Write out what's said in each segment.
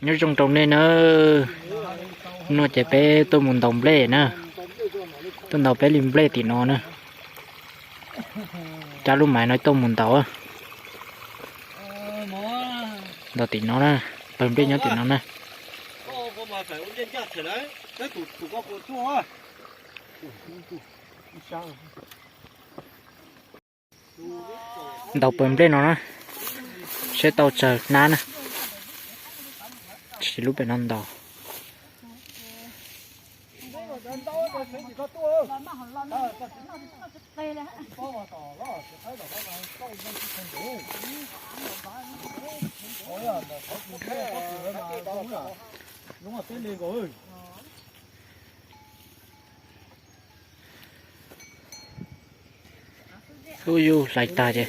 Nyob zoo rau nej na, no ces peb tuaj mus ntaus nplej na, tuaj ntaus peb li nplej tim no na. Cab lub maiv no tuaj mus ntaus, ntaus tim no na, pawg nplej nyob tim no na. Ntaus pawg nplej no na, seb tau tsawg hnab na. Tsis lub pem no ntaus. Ub, yus hlais tag ces.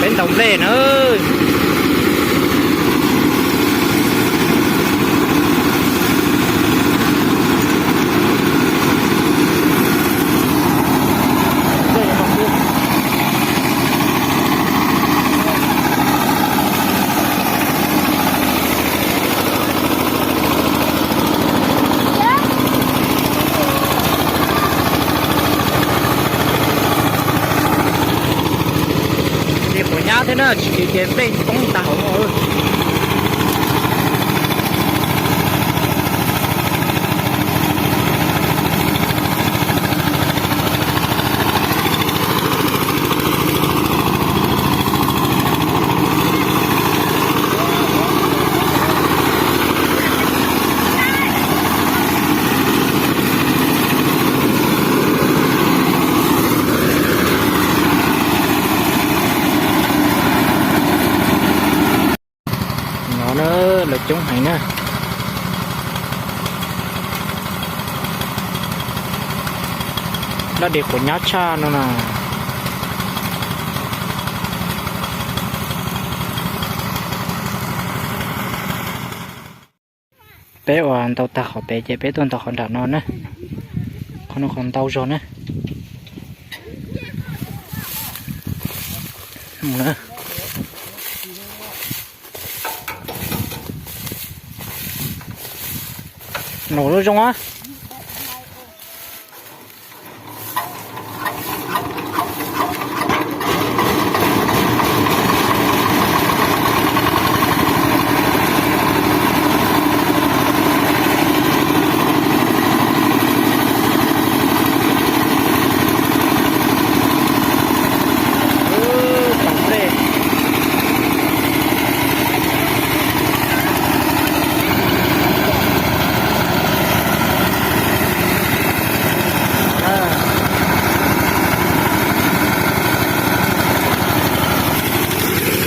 Peb ntaus nplej na. Ces quav nyab thiab na, tsis ces nplej poob tag hauv no. No na, lawv coob heev na. Dab di quav nyab tshaj no na. Peb uas ntaus tag qhov pem ces peb tuaj ntaus qhov nram no na. Qhov no qhov ntau zog na. Num zoo zoo a.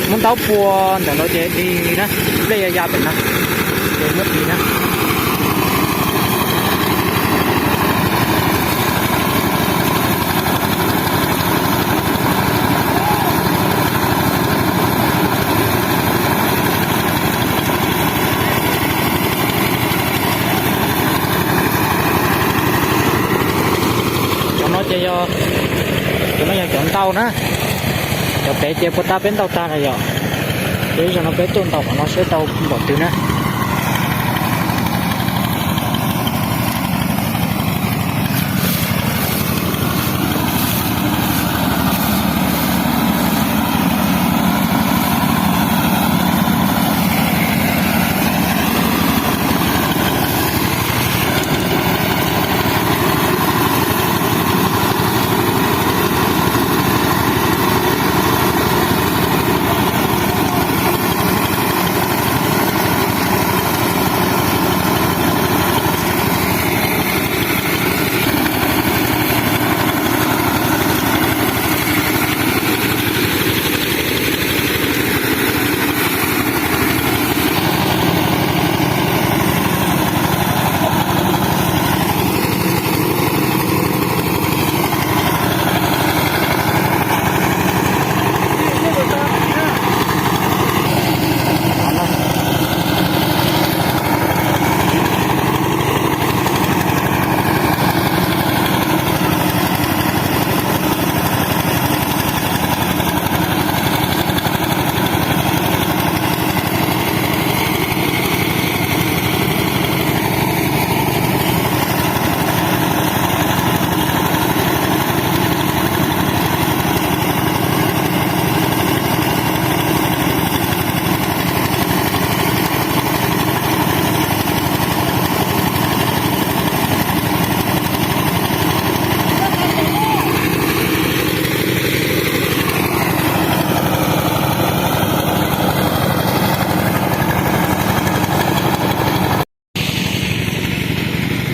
Muab ntaub pua ntawm no ces dig na, nplej ya ya pem no ces muab dig na. Cov no ces yog, cov no yog cov ntau na. Cov pem ces puas tas peb ntaus tag lawm yom. Ces zaum no peb tuaj ntaus qhov no seb tau npaum twg na.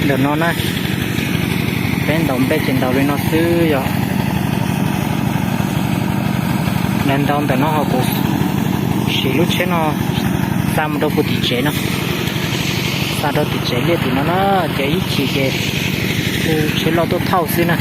Ntawm no na, peb ntaus nplej ces ntaus li no xwb yog. Lawv ntaus ntawm no ho kuv siv lub tsheb no xa mus rau puag tim tsev no, xa rau tim tsev liaj tim no na, ces ib chim ces tsheb loj tuaj thauj xwb na.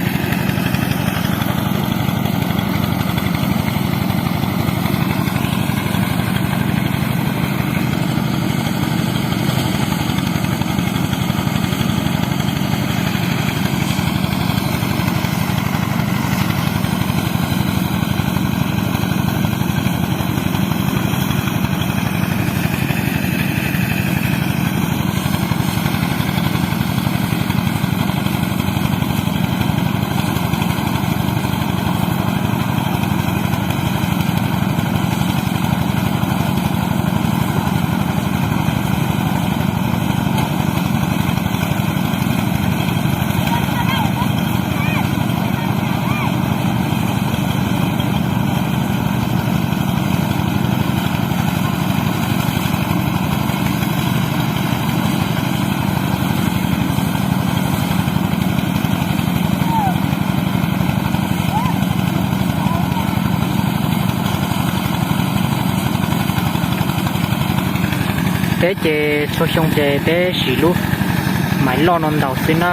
Peb ces txhua xyoo ces peb siv lub maiv loj no ntaus xwb na.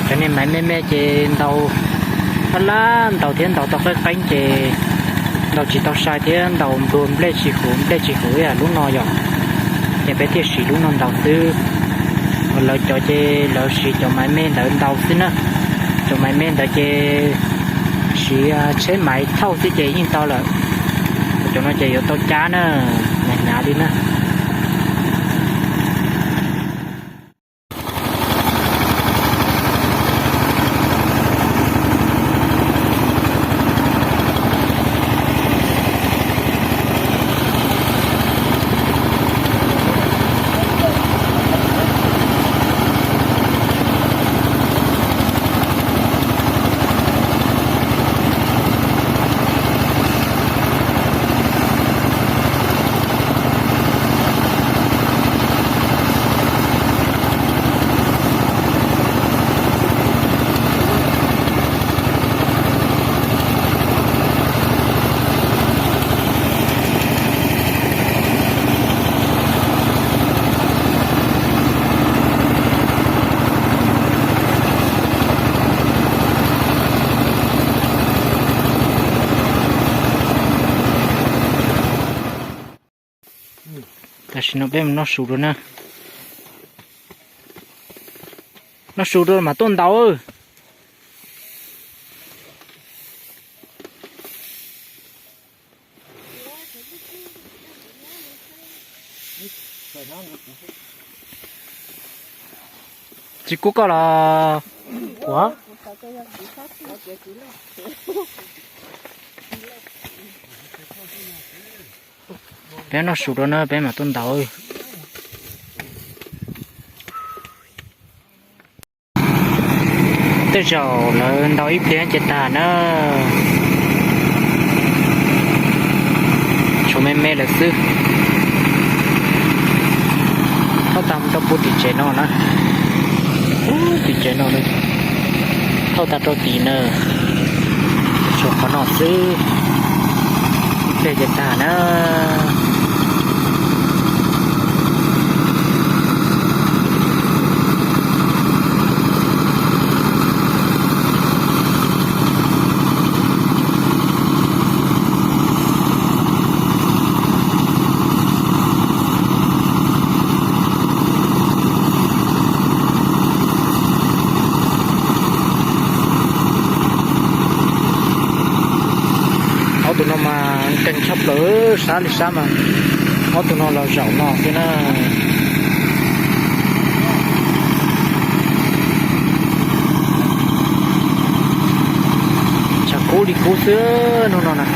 Cov niag maiv me me ces ntaus laj laj ntaus thiab ntaus tau qeeb qeeb ces ntaus tsis tau sai thiab ntaus nplua nplej tsis huv nplej tsis huv ib yam lub no yom. Ces peb thiaj siv lub no ntaus xwb. Lawv cov ces lawv siv cov maiv me ntawd ntaus xwb na. Cov maiv me ntawd ces siv tsheb maiv thauj xwb ces yeej tau lawm. Cov no ces yuav tau cab na, hnyav hnyav li na. Tam sim no peb mus noj su dua na. Noj su dua mam tuaj ntaus. Tsis kub koj los? Ua, peb noj su dua na peb mam tuaj ntaus. Tej zaum lawv ntaus ib pliag ces tag na. Tshuav me me lawm xwb. Thauj tag mus rau puag tim tsev no na. Puag tim tsev no na. Thauj tag rau tim na. Tshuav qhov no xwb. Ib pliag ces tag na. Ob tug no mas nkeeg tshaj plaws, sab li sab mas ob tug no los zaum no xwb na. Tshav kub li kub xwb hnub no na.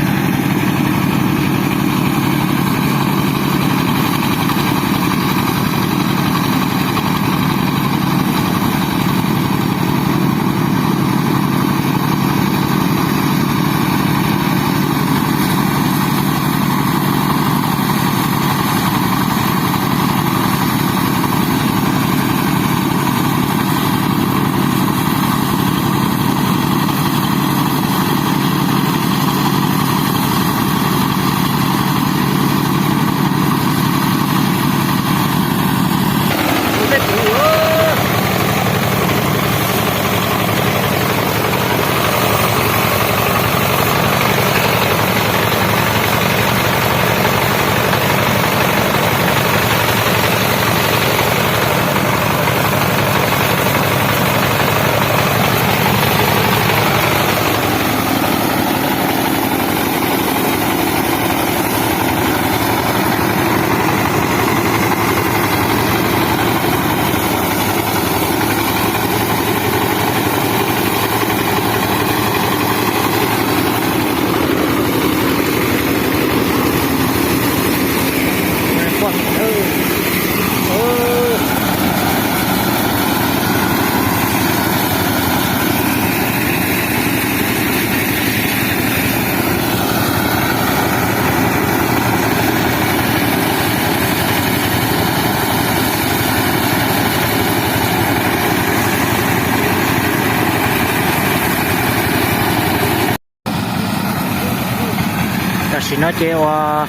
No ces uas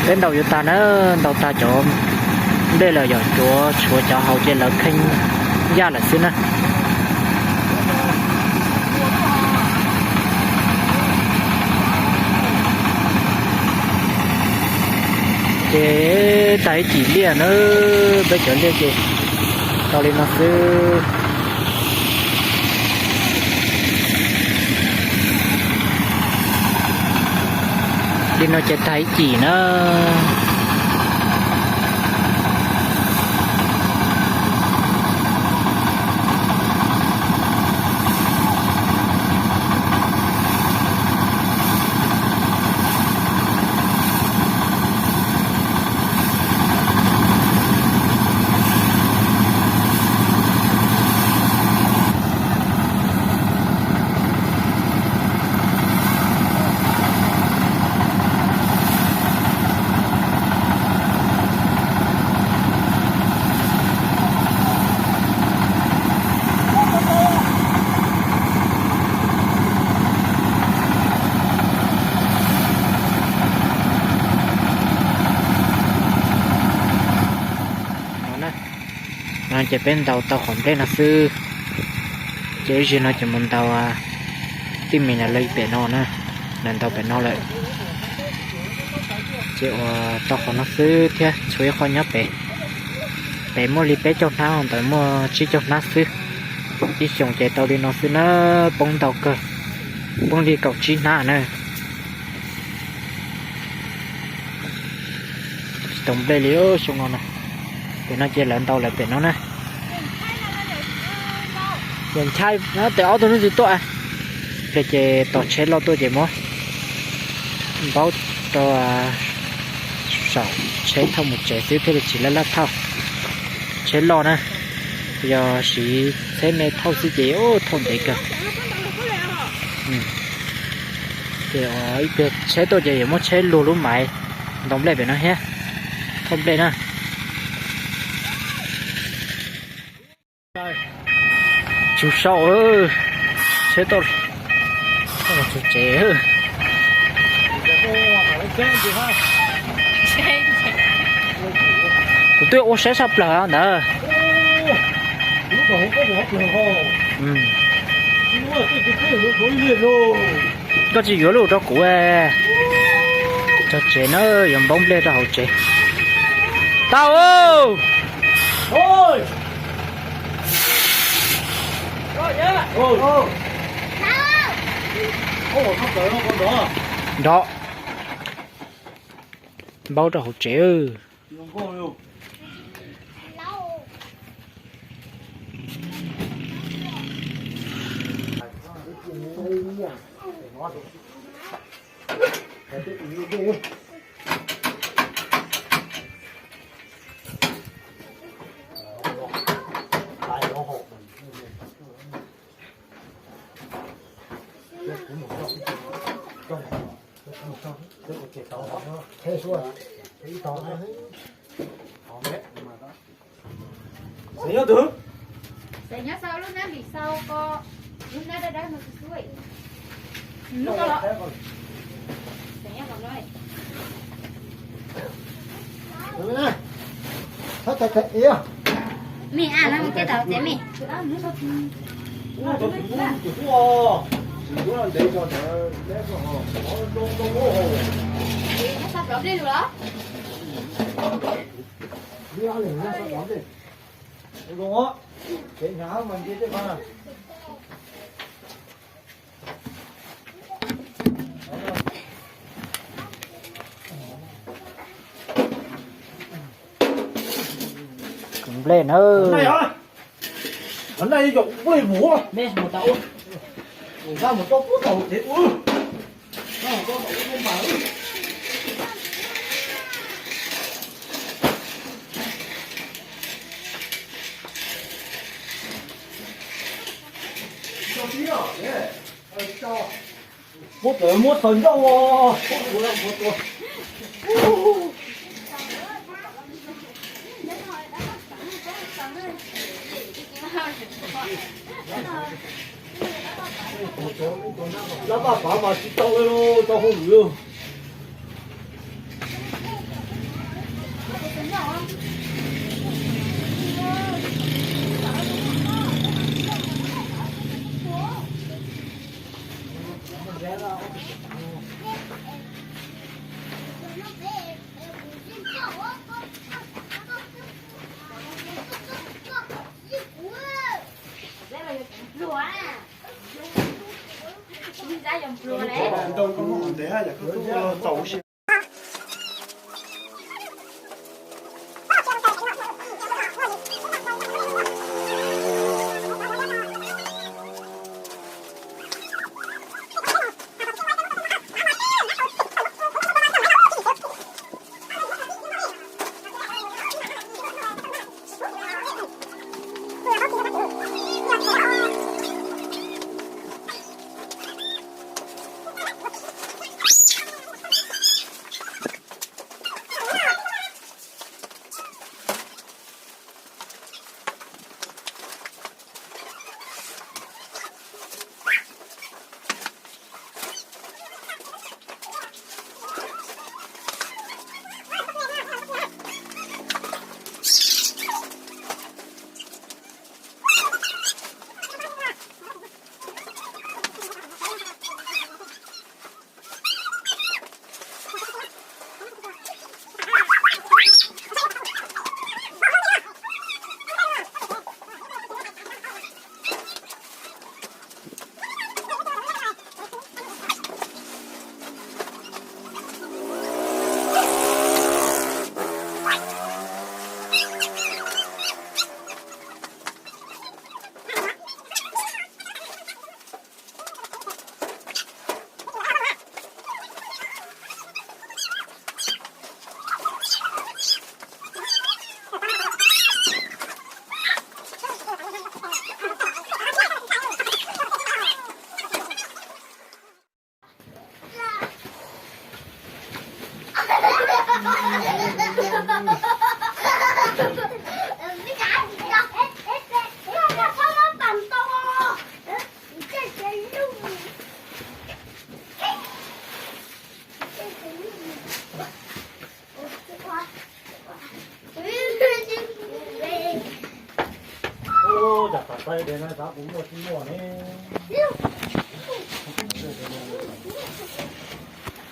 peb ntaus yuav tag na, ntaus tag cov nplej lawm yom, tsuav tshuav cov hauv ces lawv kheej yaj lawm xwb na. Ces tag ib cim liaj na, peb cov liaj ces tau li no xwb. Li no ces tag ib cim na. No ces peb ntaus tau qhov nplej no xwb, ces ib zig no ces mus ntaus tij mis na, lawv pem no na, lawv ntaus pem no lawm. Ces uas tau qhov no xwb thiab tshuav ib qho nyob pem. Pem muaj li peb caug hnab, ntawd muaj tsib caug hnab xwb. Ib xyoos ces tau li no xwb na, poob ntau kawg, poob li kaum tsib hnab na. Tsis tau nplej li xyoo no na. Pem no ces lawv ntaus lawm pem no na. Ces ntshai tes ob tug hnub twg tuaj, ces tos tsheb loj tuaj ces muab npaub rau saum tsheb thauj mus tsev xwb thiaj li tsis laj laj thauj. Tsheb loj na, yog siv tsheb me thauj xwb ces thauj ntev kawg. Ces ib pliag tsheb tuaj ces yuav muab tsheb luag lub maiv ntaus nplej pem no thiab, thauj nplej na. Tsum sau, tsheb tuaj, tsum tsev. Kuv twb ua saib saj plaws ntawd. Koj tsis yuav lub rau kuv. Tso tsev na, yuav npaub nplej rau hauv tsev. Tau. Nrov. Npaub rau hauv tsev. Xeem nyob twg? Xeem nyob sau lub nab npis sau ko, lub nab dawb dawb no xwb. Lub ko los. Xeem nyob qhov no. Mej a, no mus tej tau tsev mej. Nplej na. Muab tawv muab tawv ncauj. Lab paj pav mas tsis tau li, tau hauj lwm.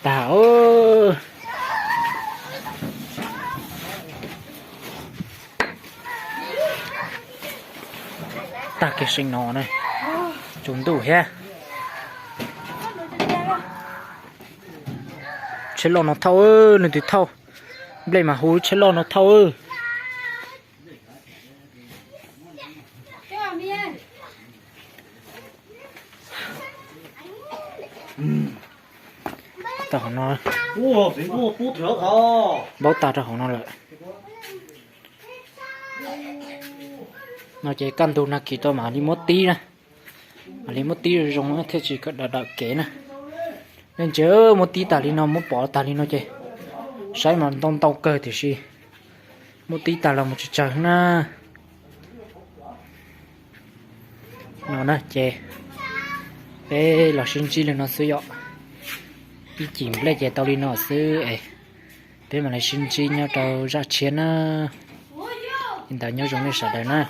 Tag, tag kiag seem no na, tsaus ntuj thiab. Tsheb loj no thauj, leej twg thauj? Nplej mas hu tsheb loj no thauj. Tag hauv no, npaub tag rau hauv no lawm. No ces kaj ntug nag kis tau mam li muab tib na, mam li muab tib zoo zoo thiaj tsis kom dawm dawm kev na. Nej ntsia, muab tib tag li no, muab pov tag li no ces saib mas ntau ntau kawg tiam sis muab tib tag los mus tsawg tsawg na. No na ces peb los sib ntsib li no xwb yom. Ib cim nplej ces tau li no xwb es peb mam li sib ntsib nyob rau zaj tshiab na. Li ntawd nyob zoo nej sawv daws na.